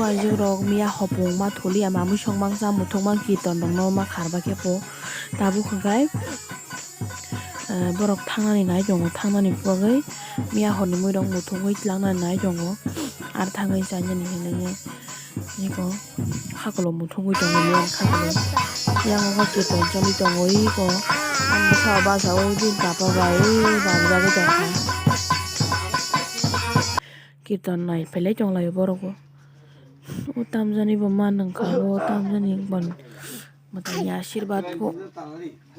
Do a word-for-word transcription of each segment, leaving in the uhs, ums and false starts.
Aijukrok miya hopung ma thuli ya mamwi song mangsa muthung mang kirton rokno ma kharba khe po. Tabuk hwnkhe, eh, borok thangnani nai tongo, thangnani bagwi miya horni muirok muthungwi tlangnani nai tongo. Ar thangwi chainani hinwi niko hakolo muthungwi tongo miya khakolo. Yang wngkha kirton choli tongo iko. Ang bwsa basawi bini papa bai bamjagwi tongkha. Kirtan nai phailai tonglaio borok bo. O tamjani bo ma nangkha, o tamjani bon mwtai ni asirbat bo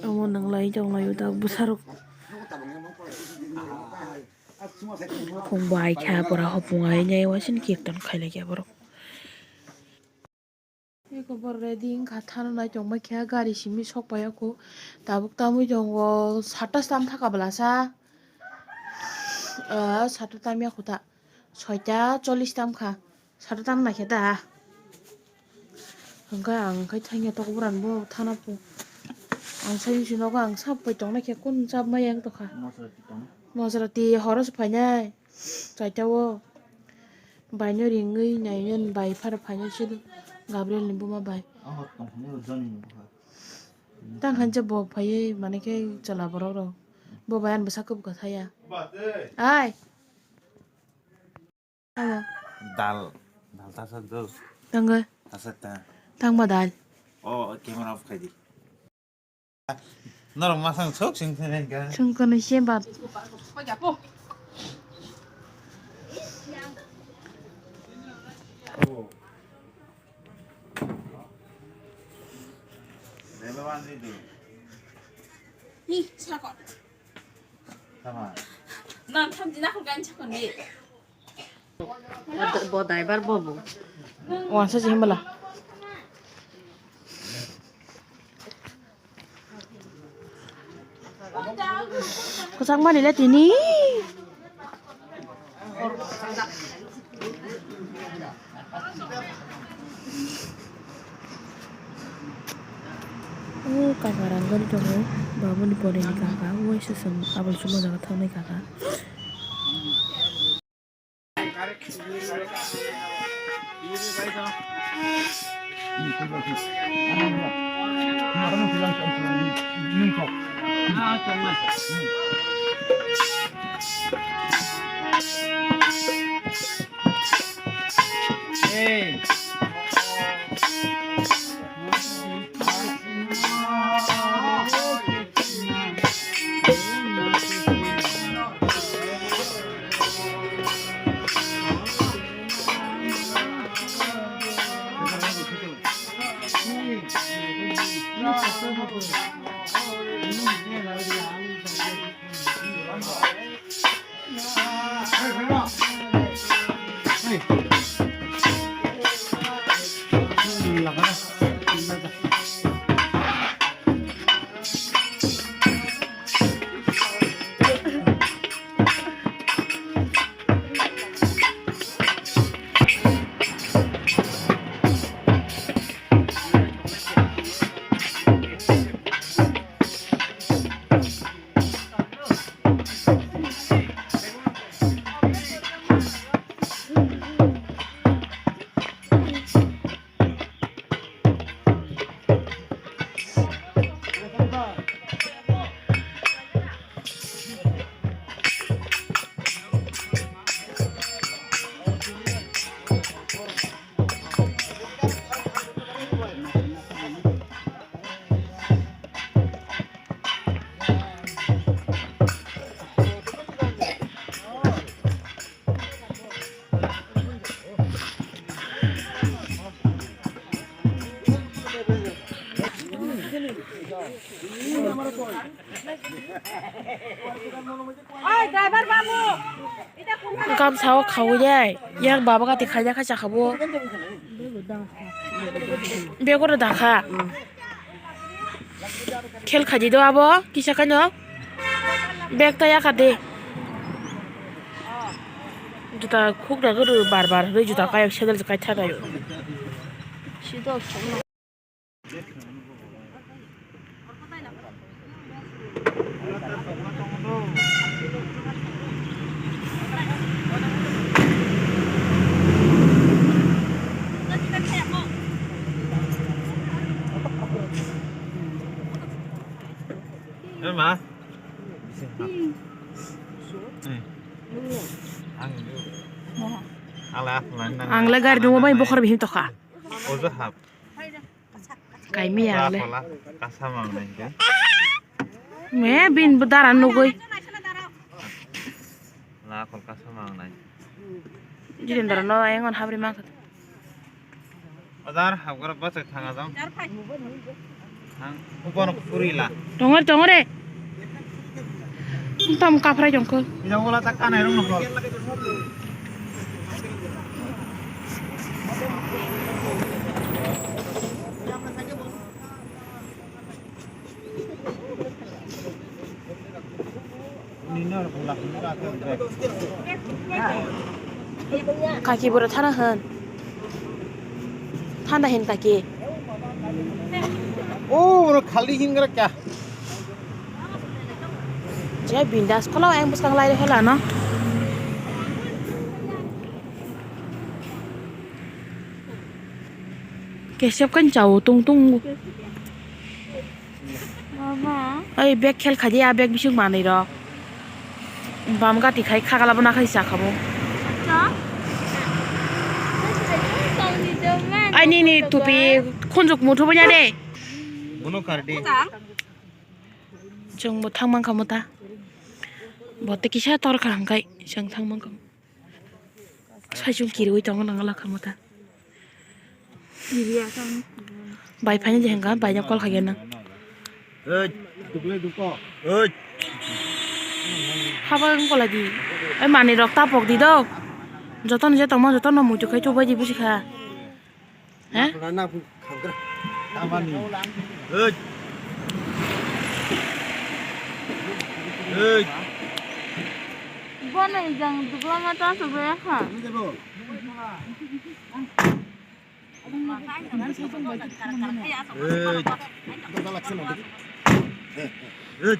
omo nanglai tonglaio ta bwsarok. Phung bo ai kha, pora hopung ai nai waisini kirtan khailai kha borok. Eko bo ready wngkha, thana nai tongbai kha, gari simi sok pai ya kho. Tabuk tamwi tongo, sat ta tam thaka bwlasa. Ah, sat ta tam ya kho ta. Soi ta chollish tam kha. Sat ta tam nai khe da. Hwnkhe ang khai thangya tok bwrang bo thana pho. Ang sai si nogo ang sap pai tong nai khe, kun chap mai yang tokha. Mosra ti horo se phainai. Chaita o baino ringwi naiwi bai phar phainai se Gabriel ni buma bai. Tang khan se bo phaiwi mane khe chwla borok rok. Bo bai ani bwsa kubui kwthai ya. Ai. Amo. Dal. Dal ta sa do. Tangwi. Ta sa ta. Tang ba dal. O camera off khai di. Norok masang sok sing thai ka. Sung kono se bat. Hi, sakot. Sama. Nan tham jina ko gan sakon ni. Bo driver bo bo. Wansa je himbala. Kwchangmani le tini. O kaka rang gari tongo, babuni pore ni kaka, waisa chwng aboni chuma jaga thangnai kaka. Oi, driver babu. Gamsa o khawi de, yang baba gati khaina kha chakha bo. Bego ro dakha. Khel khaidi do abo, kisa kano. Bag ta yakha de. Juta khuk da guru bar bar hwnwi juta kayok sandal kai thanayo. Ema. Ang le gari dungo bai bokhor bihim tokha. Ojo hap. Kaimi ang le. Kasa mang nai ke. Me bin dara nugui. La kol kasa mang nai. Jirendra no engon habri mang khat. Bazar habgra bachai thanga jang. Thang, ubono puri la. Tongor, tongore. Tam kaprai jongko. Ida wala tak kanai rong nokol. Kaki boro thana hwn. Thanda hin kaki. O, boro khali hin gara kya? Je bindas kholo, ang bwskang lai hola no. Kesep kan chao tung tung. Mama. Oi, bag khel khaidi, a bag bising manwi rok. Bam gati khai khagala bo nakhai sakha bo. Acha. Ai nini tupi khunjuk muthu bo nya de. Bono kardi. Chwng bo thang mankha mota. Bo tei kisa tor kha hwnkhe chwng thang mankha. Saichung kiriwi tongo nang lakha mota. Bai phani je hwnkha, bai no call khaikhe nang. Oi, tukle duko. Oi. Haba wng kolai di. Oi manwi rok ta pok di do. Jotono je tongma jotono muitu khai thuk bai di busi kha. He? Nang pura nang pura khamkra. Tamani. Oi. Oi. Bono ijang dugla ma ta so ya kha. Oi. Oi.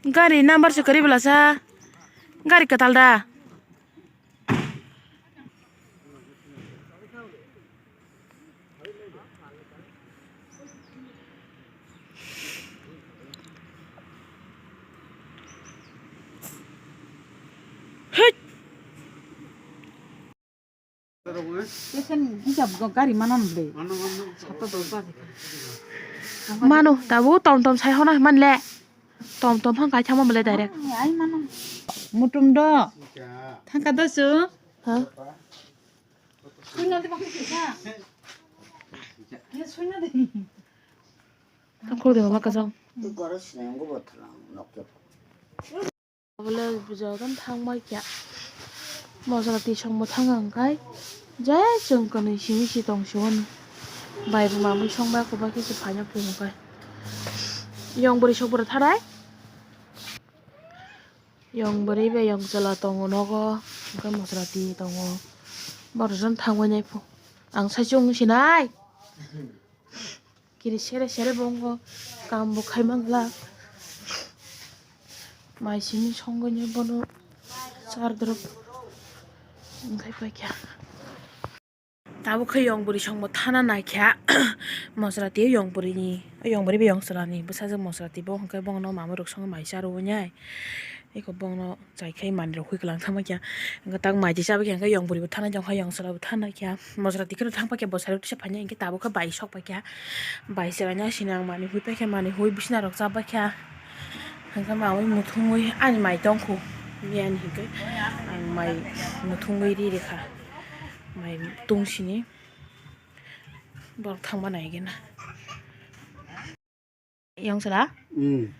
Gari number se kwrwi bwlasa? Gari kwtal da? Hit! Tesen hisab go gari manan ble. Sato dos baje. Mano, tabu tom tom sai hona manle. Tom tom hang kai thama male direct. Ai mano. Mutum do. Thangka do su. Ha? Suina de baksa. Ye suina de. Tang khol de mama kasam. Bole bujo dan thang bai kya. Mosra tisong bo thang ang kai. Je chwng kwnwi simi si tong si wani. Bai bo mamui song bai ko bai khe se phaino phungo kai. Yong bwrwi sok bwrwi thanai. Yong bwrwi bai yong chwla tongo nogo. Hwnkhe mosra ti tongo. Borok jon thang bai nai phu. Ang sai chwng sinai. Kiri sere sere bo wngkha, kam bo khai mangla. Mai simi songwi bono char drop wngkhai paikha. Tabuk khe yong bwrwi songbo thana naikha. Mosra twi yong bwrwini, yong bwrwi bai yong chwlani bwsajwk mosra twi bo hwnkhe bono mamwi rok songwi mai charwui nai. Eko bono. Chai khai manwi rok hui kwlang thangma kya. Hwnkhe tak mai twi chabai kha, hwnkhe yong bwrwi bo thana, jong hai yong chwla bo thana kya. Mosra twi kheno thang paikha, bwsai rok tisa phainai, hwnkhe tabuk khe bai sok paikha. Bai chwraina sini ang manwi hui paikha, manwi hui bisina rok chabai kha. Hwnkhe mamwi muthungwi ani mai tongkhu. Biyani hwnkhe ang mai muthungwi ri rikha. Mai tungsini borok thangma nai gena. Yang sala? Hmm.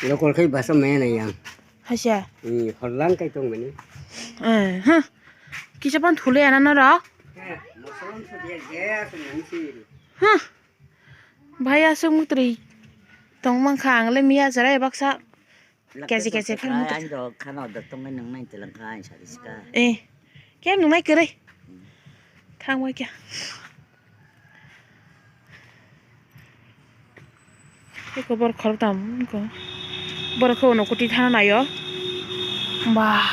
Lokol khai basa maya na yang. Hasia? Hmm, horlang kai tong mani. Eh, ha. Kisa pan thule ana na ra? Eh, mosorom so dia gaya so nang si. Ha. Bhai asung mutri. Tong mang kha ang le miya jara baksa. Kesi, kesi, phang mutu. Ang do khana do tongwi nang nai tilang kha ang sari ska. Eh, kem nung nai kwrwi. Thang bai kya. Eko bor khorok tam ko. Bor kho no kuti thana nayo. Ba,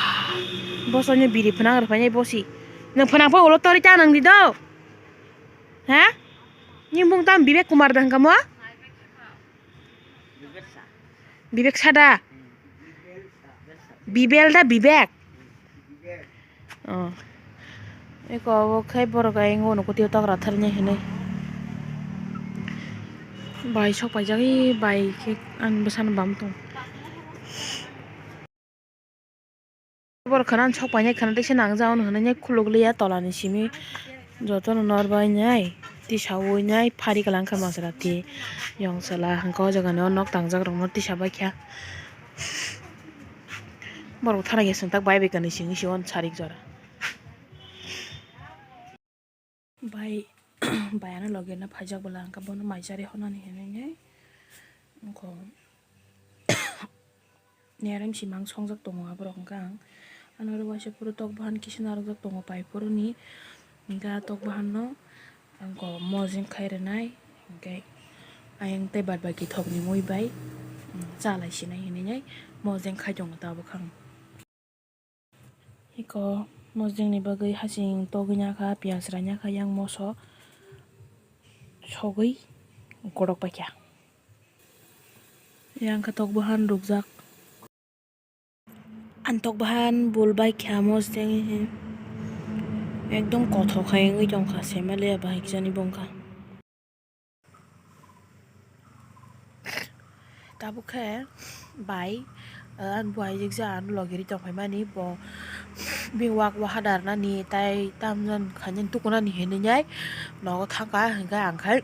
boso ni biri phnang rwphainai bosi. Nwng phnang pha ulo tori ta nang di do. Ha? Ni mung tam Bibek Kumar da hwnkha mo? Bibek Sada. Bibel da Bibek. Oh. Eko obo khe borok ayang o nuko tei tokra tharnai hinwi. Bai sok paijak, ee, bai khe ani bwsano bam tong. Borok khana sok painai khana teisa nangjak, ono hinwi khuluk liya tola ni simi jotono nor bai nai tisa ui nai phari kwlangkha masra twi yong chwla hwnkhe o jaga ni o nok tangjak rok no tisa bai kha. Borok thana khe swng tak bai bai kwrwi simi se o sarik jora. Bai, bai ano logi rwna phaijak bwla hwnkha bono mai chari honani hinwi nai wngkha. Nerem simang songjak tongo aborok hwnkha ang. Ano oro waisa phuru tok bahan kisa narwkjak tongo pai phuru ni. Hwnkhe ah tok bahan no ang ko mojeng khai rwnai. Hwnkhe ayang tei bad baki thok ni mui bai, um, cha lai sinai hinwi nai mojeng khai tongo tabuk ang. Eko mojeng ni bagwi hasing togwi nyakha, piyaj rai nyakha, yang moso sogwi godok paikha. Yang khe tok bahan rukjak. Ang tok bahan bul bai kha mojeng ekdom kothok khai wngwi tongkha, saimanliya bahai kisa ni bongkha. Tabuk khe bai, ah, ani buai rikja ano logi ri tongphaimani bo bini wak waha darnani tai tamjani khainani tukunani hinwi nogo thangkha, hwnkhe ang khai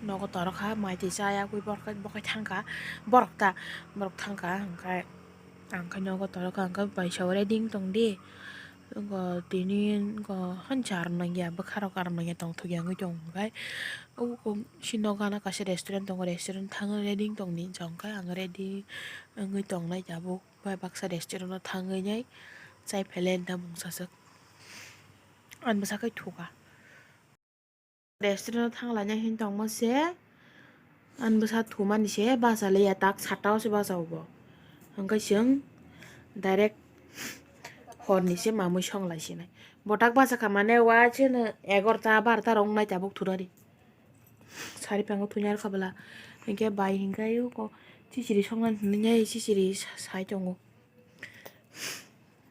nogo torokha mai twi chaya kwi borok khai thangkha, borok ta borok thangkha, hwnkhe ang khai nogo torokha, hwnkhe bai sabo ready wng tongdi. Wngkha tini wngkha hancha aro nangya bwkha rok aro nangya tongthokya wngwi tongo hwnkhe. Obo si nok gana kaisa restaurant tongo, restaurant thangwi ready wng tongdi hwnka hwnkhe ang ready wngwi tongnai tabuk bai baksa restaurant o thangwi nai chai phailai da mungsa swk ani bwsa khai thuka. Restaurant o thang laina hin tongma se, ani bwsa thumani se bacha liya, tak satta o se bacha o bo. Hwnkhe chwng direct hor ni se mamwi song lai sinai. Bo tak bacha kha mane wa chwng egarota barota rok wngnai tabuk thudari. Sari pango thungya rwkha bwla. Hwnkhe bai hwnkhe ayuk o chichiri songna hinwi chichiri sai tongo.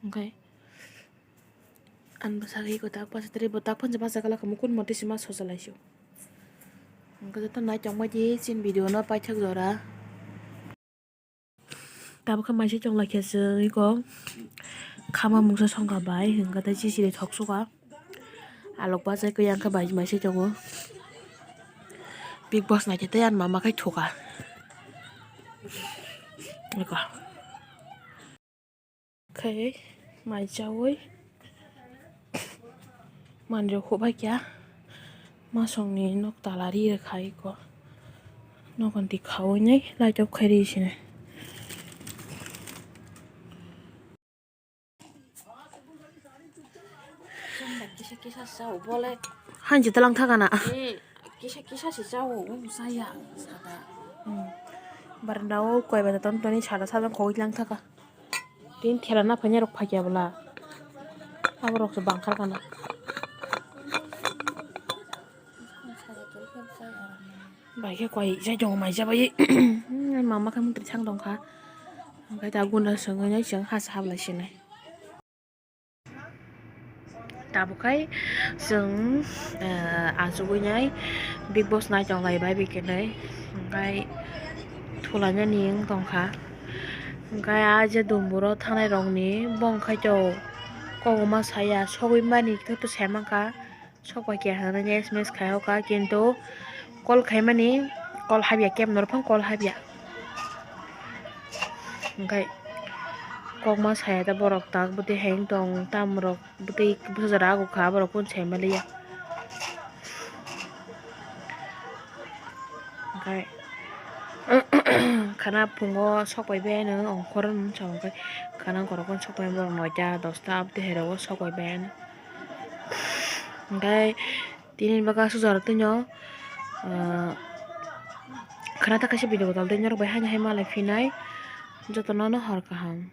Hwnkhe. Ani bwsakhe eko tak bachai tei bo tak phano bachai kala kamo kun mote se ma sosa laisio. Hwnkhe joto naitokma di chini video no paithak jora. Tabukhe maisai tong laikha chwng eko khama mungsa songkha bai hwnkhe tei chichiri thok suka alok bachai khe yang khe bai maisai tongo. Big Boss naikhe tei ani mama khai thuka eko. Khe mai chaui manrok hubaikha masongni nok tala ri rwkha eko nokon twi khaui nai light off khai ri sinai. Kisa kisa sao bole. Hanchi talang thakana. Eh, kisa kisa se sao, um, saya, sada. Hmm. Baranda o koi bata ton toni sada sada khogoi lang thaka. Tin thela na phanya rok phakya bwla. Abo rok se bangkar kana. Bai khe koi jai tongo mai jabai. Mama khe mutri thang tongkha. Hwnkhe ta gunda swngwi nai chwng hasa hablai sinai. Tabuk khai chwng, eh, achugwi nai Big Boss nai tong lai bai bai khe nai. Hwnkhe thulainani wng tongkha. Hwnkhe ah je dumburo thangnai rokni bongkhai to kogoma saya sogwi mani khe to sai mankha. Sok bai keha hwnwi S M S khai o kha, kintu call khaimani call habya, kebo norok phano call habya. Hwnkhe kokma saya da borok tak bwtwi hai wng tong, tamrok bwtwi bwsajora ago kha, borok phano sai manliya. Hwnkhe khana phungo sok bai bai ano ongkhor wng sa, hwnkhe khana gorok phano sok bai borok noita dosta aboni hai rogo sok bai bai ano. Hwnkhe tini bwkha sujaro twino, ah, khwna ta kaisa video kotor tei norok bai haino hai malai phinai jotono no hor kaham.